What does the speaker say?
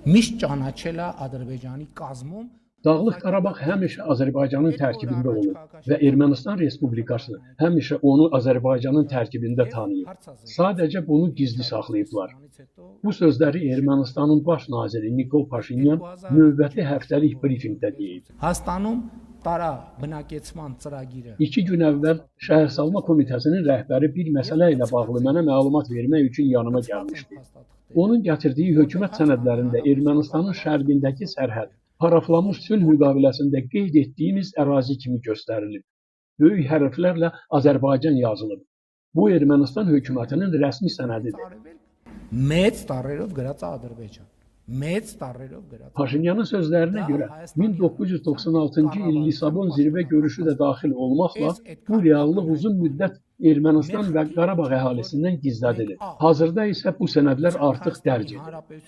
Միշտ ճանաչել է Ադրբեջանի կազմում. Dağlıq Qarabağ həmişə Azərbaycanın tərkibində olub və Ermənistan Respublikası həmişə onu Azərbaycanın tərkibində tanıyıb. Sadəcə bunu gizli saxlayıblar. Bu sözləri Ermənistanın baş naziri Nikol Paşinyan növbəti həftəlik brifinqdə deyib. Հայաստանում տարա բնակեցման ծրագիրը. 2 gün əvvəl Şəhərsalma Komitəsinin rəhbəri bir məsələ ilə bağlı mənə məlumat vermək üçün yanıma gəlmişdi. Onun gətirdiyi hökumət sənədlərində Ermənistanın şərqindəki sərhəd paraflanmış sülh müqaviləsində qeyd etdiyimiz ərazi kimi göstərilib. Böyük hərflərlə Azərbaycan yazılıb. Bu Ermənistan hökumətinin rəsmi sənədidir. Մեծ տառերով գրած է Ադրբեջան։ Մեծ տառերով գրած. Paşinyanın sözlərinə görə 1996-cı il Lisabon zirvə görüşü də daxil olmaqla bu reallıq uzun müddət Ermənistan və Qarabağ əhalisindən gizlədilib. Hazırda isə bu sənədlər artıq dərc edilir.